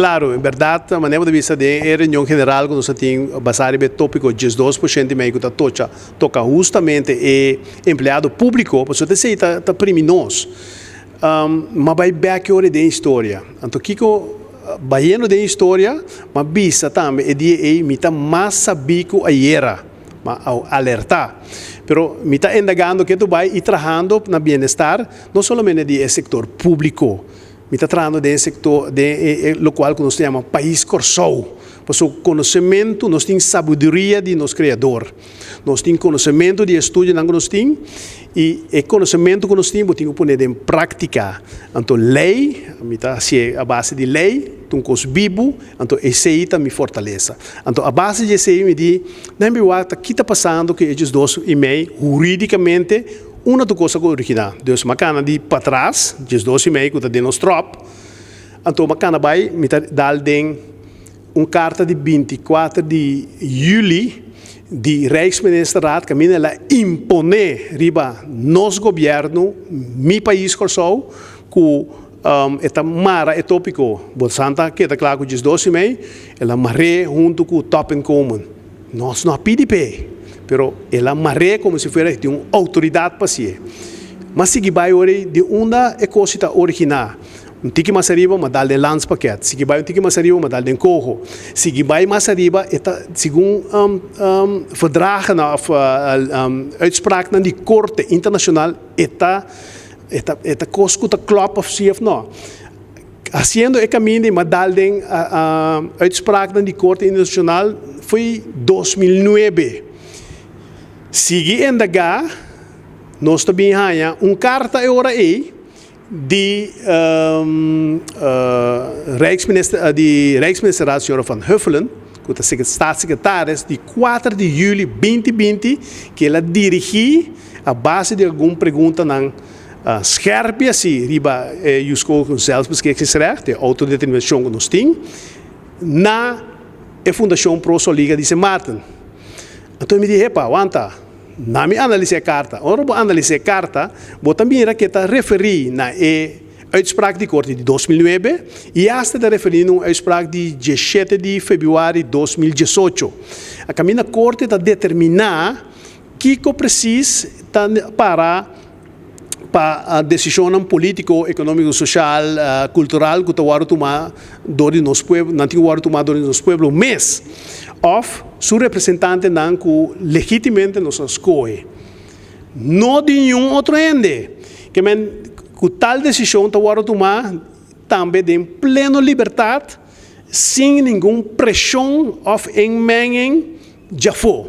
Klaro, en berdat, manera di bista di e reunion general ku nos tin basá riba e tópiko 12,5% ku ta toka hustamente e empleado públiko, pasobra esei ta primi nos. M'a bai bèk ora den historia. Anto kiko bayendo den historia, m'a bisa tambe e dia ei mi ta mas sabí ku ayera, m'a alertá. Pero mi ta indagando ketu bai i trahando na bienestar no solamente di e sektor públiko. Mi ta trahando den e sektor, den e lokual ku nos ta yama Pais Kòrsou. Pasobra konosementu, nos tin sabiduria di nos Kreador. Nos tin konosementu di e estudionan ku nos tin i e konosementu ku nos tin bo tin ku pone den práktika. Anto lei, mi ta hasié a base di lei, ta un kos bibu, anto esei ta mi fortalesa. Anto a base di esei mi di, nan bi wak ta ki ta pasando ku e 12,5 hurídikamente unda tur kos a originá. Dus mi a kana di patras, 12,5 ku ta den nos tròp, anto mi a kana bai mi ta dal den un karta di 24 di yüli di Rijksministerraad kaminda el a imponé riba nos gobièrnu, mi pais Kòrsou, ku e ta mara e tópiko. Bo san ta keda kla ku 12,5, el a mar'é huntu ku topinkomen. Nos no a pidi p'e, pero el a mar'é komo si fuera e tin un outoridat pa hasié. M'a sigui bai ora di unda e kos ta originá. Un tiki mas ariba, m'a dal den landspakket. Sigui bai un tiki mas ariba, m'a dal den coho. Sigui bai mas ariba, e ta segun verdragen òf uitspraaknan di korte internashonal, e ta kos ku ta klòp òf si òf nò. Hasiendo e kaminda i m'a dal den uitspraaknan di korte internashonal foi 2009. Sigui indagá, nos ta bin haña un karta e ora ei di Rijksministerraad señora Van Huffelen, ku ta staatssecretaris, di 4 di yüli 2020, ku el a dirigí a base di algun preguntanan skerpi asina riba e zelfbeschikkingsrecht, e autodeterminashon ku nos tin, na e Fundashon Pro Soliga di Sint Maarten. Anto mi di, "Epa, wanta, na mi analisá e karta." Ora bo analisá e karta, bo ta mira ku e ta referí na e uitspraak di korte di 2009 i asta ta referí na un uitspraak di 17 di febrüari 2018. A kaminda korte ta determiná kiko presis ta para pa desishonnan polítiko, ekonómiko, sosial, kultural ku ta wòrdu tumá dor di nos pueblo, nan tin ku wòrdu tumá dor di nos pueblo mes òf su representantenan ku legítimamente nos a skohe. No di ningun otro hende. Ke men ku tal desishon ta wòrdu tumá tambe den pleno libertat, sin ningun preshon òf inmenging djafó.